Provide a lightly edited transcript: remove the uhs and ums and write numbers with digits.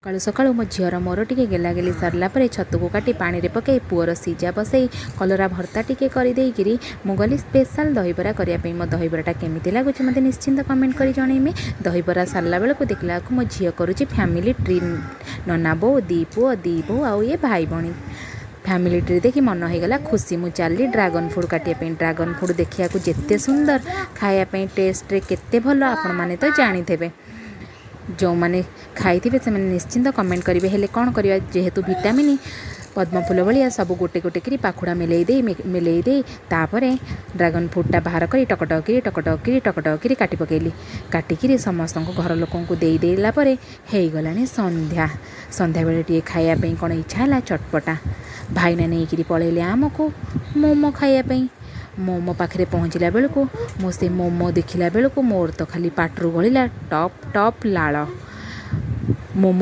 ସକାଳୁ ସକାଳୁ ମୋ ଝିଅର ମୋର ଟିକେ ଗେଲାଗେଲି ସରିଲା ପରେ ଛତୁକୁ କାଟି ପାଣିରେ ପକାଇ, ପୁଅର ସିଝା ବସେଇ, କଲରା ଭର୍ତ୍ତା ଟିକେ କରିଦେଇକିରି ମୁଁ ଗଲି ସ୍ପେଶାଲ୍ ଦହିବରା କରିବା ପାଇଁ। ମୋ ଦହିବରାଟା କେମିତି ଲାଗୁଛି, ମୋତେ ନିଶ୍ଚିନ୍ତ କମେଣ୍ଟ କରି ଜଣେଇବେ। ଦହିବରା ସରିଲା ବେଳକୁ ଦେଖିଲା ବେଳକୁ ମୋ ଝିଅ କରୁଛି ଫ୍ୟାମିଲି ଟ୍ରି। ନନା ବୋଉ, ଦୁଇ ପୁଅ, ଦୁଇ ବୋହୂ ଆଉ ଇଏ ଭାଇ ଭଉଣୀ। ଫ୍ୟାମିଲି ଟ୍ରି ଦେଖି ମନ ହେଇଗଲା ଖୁସି। ମୁଁ ଚାଲିଲି ଡ୍ରାଗନ୍ ଫ୍ରୁଟ୍ କାଟିବା ପାଇଁ। ଡ୍ରାଗନ୍ ଫ୍ରୁଟ୍ ଦେଖିବାକୁ ଯେତେ ସୁନ୍ଦର, ଖାଇବା ପାଇଁ ଟେଷ୍ଟରେ କେତେ ଭଲ, ଆପଣମାନେ ତ ଜାଣିଥିବେ। ଯେଉଁମାନେ ଖାଇଥିବେ, ସେମାନେ ନିଶ୍ଚିନ୍ତ କମେଣ୍ଟ କରିବେ। ହେଲେ କ'ଣ କରିବା, ଯେହେତୁ ଭିଟାମିନ୍ ପଦ୍ମଫୁଲ ଭଳିଆ ସବୁ ଗୋଟେ ଗୋଟେ କରି ପାଖୁଡ଼ା ମେଲେଇ ଦେଇ ମେଲେଇ ଦେଇ, ତାପରେ ଡ୍ରାଗନ୍ ଫ୍ରୁଟ୍ଟା ବାହାର କରି ଟକଟକିରି ଟକଟକିରି ଟକଟକିରି କାଟି ପକେଇଲି। କାଟିକିରି ସମସ୍ତଙ୍କୁ, ଘର ଲୋକଙ୍କୁ ଦେଇ ଦେଲା ପରେ ହେଇଗଲାଣି ସନ୍ଧ୍ୟା। ସନ୍ଧ୍ୟାବେଳେ ଟିକେ ଖାଇବା ପାଇଁ କ'ଣ ଇଚ୍ଛା ହେଲା ଚଟପଟା। ଭାଇନା ନେଇକିରି ପଳେଇଲେ ଆମକୁ ମୋମୋ ଖାଇବା ପାଇଁ। ମୋମୋ ପାଖରେ ପହଞ୍ଚିଲା ବେଳକୁ, ମୁଁ ସେ ମୋମୋ ଦେଖିଲା ବେଳକୁ ମୋର ତ ଖାଲି ପାଟିରୁ ଗଳିଲା ଟପ୍ ଟପ୍ ଲାଳ। ମୋମୋ